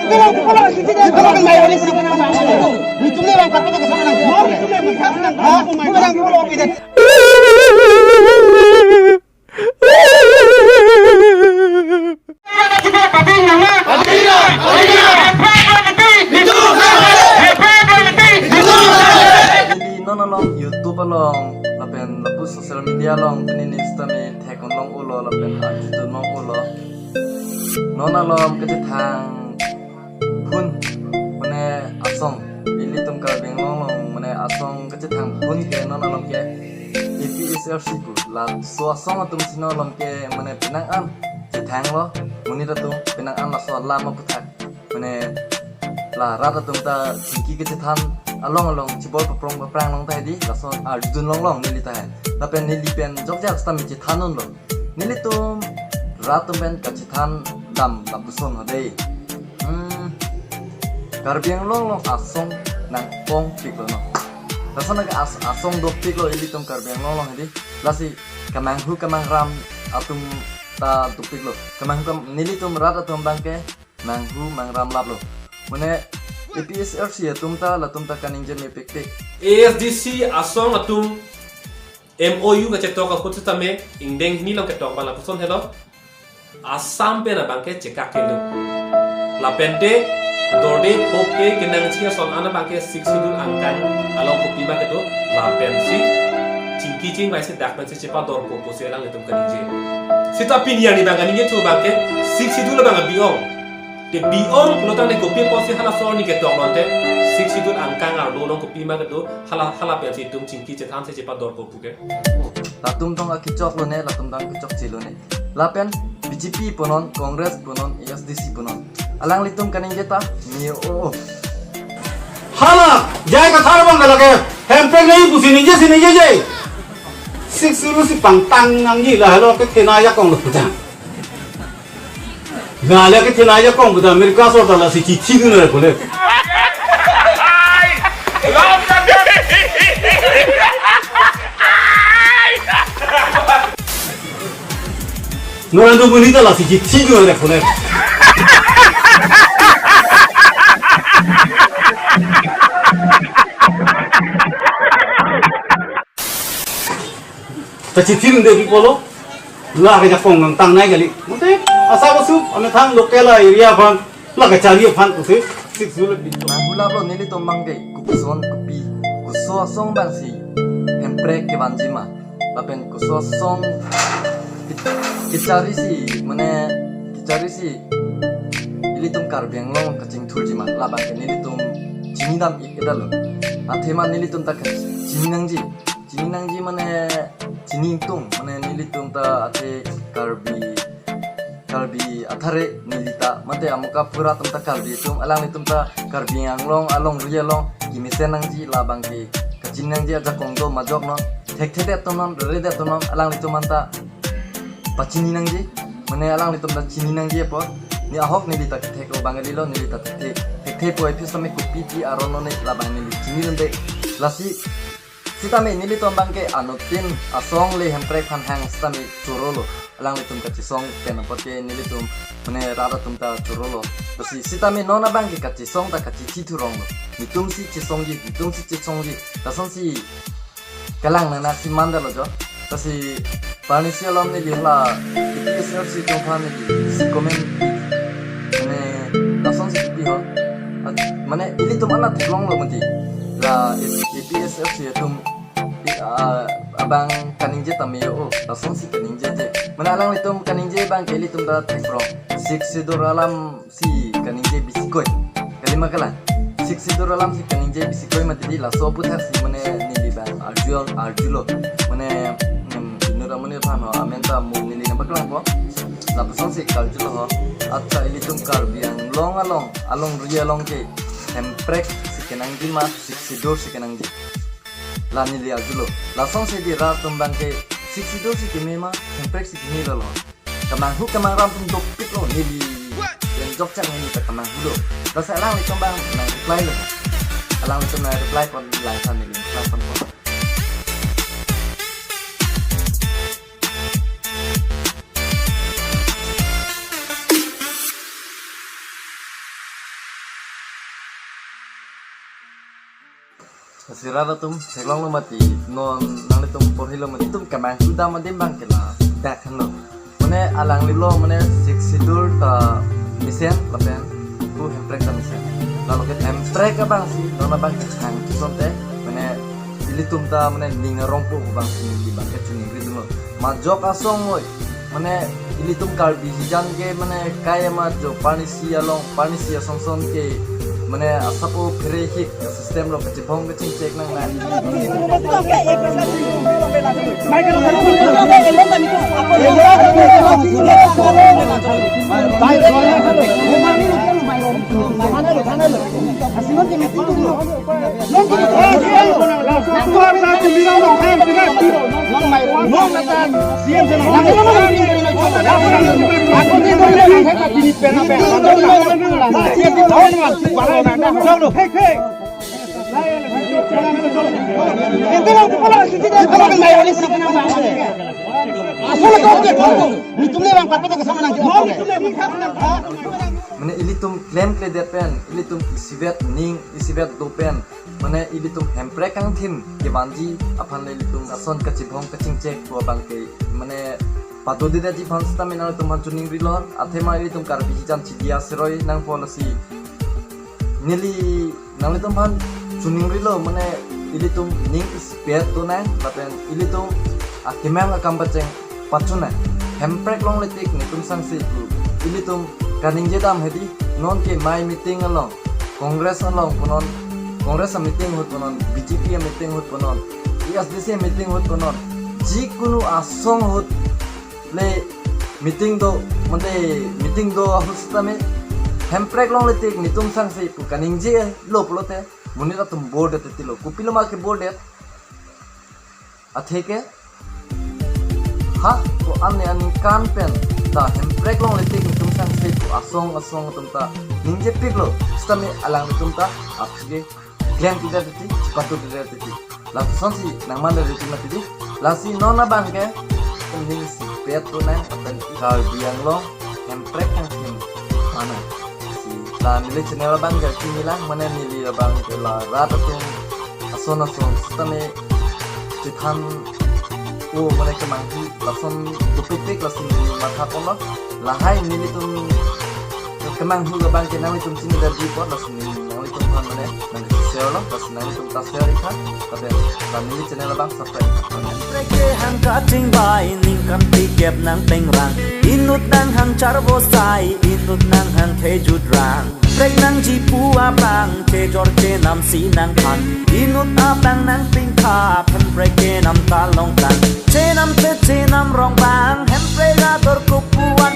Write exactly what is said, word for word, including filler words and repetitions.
Neli non along YouTube along lapen lapu social media along pini news tame thek-un long-olo lapen arjudun long-olo. Non along kachethang phun mane asong, ilitum Karbi Anglong along mane asong kachethang phun ke non along ke A P H L C pu, laso asong atum si non along ke mane penang an chethanglo, monit atum penang an laso alam aputhak mane la rat atum ta chingki kachethan along along chibor paprong paprang long tahai dei, lason arjudun long long neli tahai. Lapen neli pen jokjak seta mi chethan unlo. Nelitum rat atum pen kachethan dam lapuson ho dei. Hmm. Karbi Anglong along asong nangpongpiklo no. Lason nang as asong dopiklo ilitum Karbi Anglong along dei. Lasi kemanghu kemangram atum ta dopiklo. Kemanghu kem nelitum rat atum abang ke manghu mangram laplo. Mane A P H L C atum ta latum ta kaningje mepikpik. A S D C asong atum M O U kachetok ahut setame ingdeng hini along ketok abang lapuson helo. Assam pen abang ke chekak kelo. Lapen te dorde phok ke kenangji ason an abang ke Sixth Schedule angkang along kopima kedo lapensi chingki chingvai si dak pensi chepadorpo pusi alanglitum kaningje. Seta pini arni abang kaningje thu abang ke Sixth Schedule abang abi-ong. Te bi-ong pulo tangte kopi apotsi halaso arni ketok lote Sixth Schedule angkang arlo along kopima kedo hala hala pensi itum chingki chethansi chepadorpo pu ke. Latum tong akechoklo ne, latum tong akechokchelo ne. Lapen B J P punon, Congress punon, A S D C punon. Alanglitum kaningje ta, mi o. Hala, jai kathar abang ke lake, hemprek nangji pusi ningje si ningjeje. Sixth Schedule si pangtang nangji lahelo kethena ajakong lo putang. Lahelo kethena ajakong putang America sorkar lasi chithi dun re pule. Narendra Modi ta lasi chithi dun re pule. Ta chithi dun de pi pulo. La ke ajakong nangtang nai kali. Mate asap asup amethang local area aphan, la kachari aphan pusi Sixth Schedule di. Nang hulap lo nelitum abang ke kopuson kopi, koso asong abang si hemprek kevanji ma. Lapen koso asong ke-, kecharisi, mane kecharisi ilitum Karbi Anglong kachingthurji ma, labang ke nelitum chinidam ik-edetlo. Athema nelitum ta kachini nangji. Chini nangji mane chini ingtung, mane nelitum ta athe Karbi, Karbi athare neli ta, mate amuka pura atum ta Karbi atum, alanglitum ta Karbi Anglong alongri along kemesen nangji, labang ke kachini nangji, ajakong do majok non, thekthedet atum non, reredet atum non, alanglitum anta pachini nangji, mane alanglitum ta chini nangji apot. Ne ahok neli ta kethek o Bangali lo, neli ta thekthe, thekthe po episode me kopi pi aron lo ne, labang neli chinidunde. Lasi sitame nelitum abang ke anuttin asong le hemprek aphan hang sitame chorolo. Alanglitum kachesong pen apot ke nelitum mane rat atum ta chorolo. Lasi sitame non abang ke kachesong ta kachithi thurong lo. Netum si chesongji, netum si chesongji. Lasonsi kalang nangnak si mandetlo jo. Lasi parnisi alom neli hala A P H L C atum aphan neli si comment mane lasonsi kipi ho. At-, mane ilitum anat theklonglo mati. La A P H L C atum i-, a-, abang kaningje tame o, lasonsi kaningjeje. Mane alanglitum kaningje abang ke ilitum ta thekrong. Sixth Schedule alam si kaningje bisikoi. Kalima kalang. Sixth Schedule alam si kaningje bisikoi mati dei, laso aputhak si mane neli abang arju, arjulo. Mane, hmm, inut amonit aphan ho, amen ta mo neli nangpaklangpo. Lapusonsi karjulo ho. Accha ilitum Karbi Anglong along, alongri along ke hemprek si kenangji ma, Sixth Schedule si kenangji. La neli arjulo. Lasonsi dei rat atum abang ke Sixth Schedule si keme ma, hemprek si keme lo lo. Kemanghu kemangram atum dopiklo neli. Pen jokjak neli ta kemanghulo. Lasi alanglitum abang nang reply lo. Alanglitum nang reply pon lang san neli reply ponpo. Sira atum theklonglo mati, non nanglitum porhilo mati, itum kemang sudam adim abang ke ladak henlo. Mane alanglilo mane Sixth Schedule ta mesen lapen pu hemprek ta mesen. Lalo ke hemprek abangsi non abang ke chang chisonte mane ilitum ta mane ning arongpo abangsi neli abang ke chiningri dunlo. Majok asong oi. Mane ilitum Karbi hijan ke mane kai ama jo parnisi along, parnisi asong son ke mane asapo phere hik system lo kachibong kachingchek nangne. Mane ilitum klemkledet pen, ilitum isivet ning, isivet do pen, mane ilitum hemprek kangthim kevanji aphan le ilitum ason kachibong kachingchek pu abang ke mane padodedetji aphan seta mane nanglitum aphan chiningrilo. Athema ilitum Karbi hijan chidi aseroi nangpo lasi neli nanglitum aphan chiningrilo mane ilitum ning isipet donang lapen ilitum akemang akam pacheng pachunang. Hemprek longle tik netum sangse pu ilitum kaningje dam hedi, non ke mai meeting along, Congress along punon, Congress a meeting ahut punon, B J P a meeting ahut punon, A S D C a meeting ahut punon, jikunu asong ahut le meeting do, mane meeting do ahut sitame hemprek longle tik netum sangse pu kaningje lo pulote monit atum bor det titilo. Kopilo ma ke bor det? Atheke ha ko-an ne aningkan pen ta hemprek longle tik netum sangse pu asong asong atum ta ningjepiklo. Sitame alanglitum ta aphi ke klemkledet titi, chipatutdet titi. Lasonsi nangmandet titi mati di. Lasi non abang ke ning isipet donang lapen Karbi Anglong hemprek kangthim mana. Si la neli channel abang ke kimilang mane neli abang ke la rat atum ason ason sitame chethan o mane kemanghu lason topik lason neli matha ponlo. Lahai nelitum kemanghu abang ke nanglitum chinidet di apot lason neli nanglitum aphan mane nang share lo, lason nanglitum ta share ikha, lapen neli channel abang subscribe ikha. Hemprek kehang kachingbai ningkan phlikep nang pengrang, inut nanghang charvosai, inut nanghang thejudrang. Hemprek nangji pu abang chejor chenam si nangphan, inut abang nangpingthap, hemprek kenam ta longtang. Chenam te chenam rong bang, hemprek ador kupuan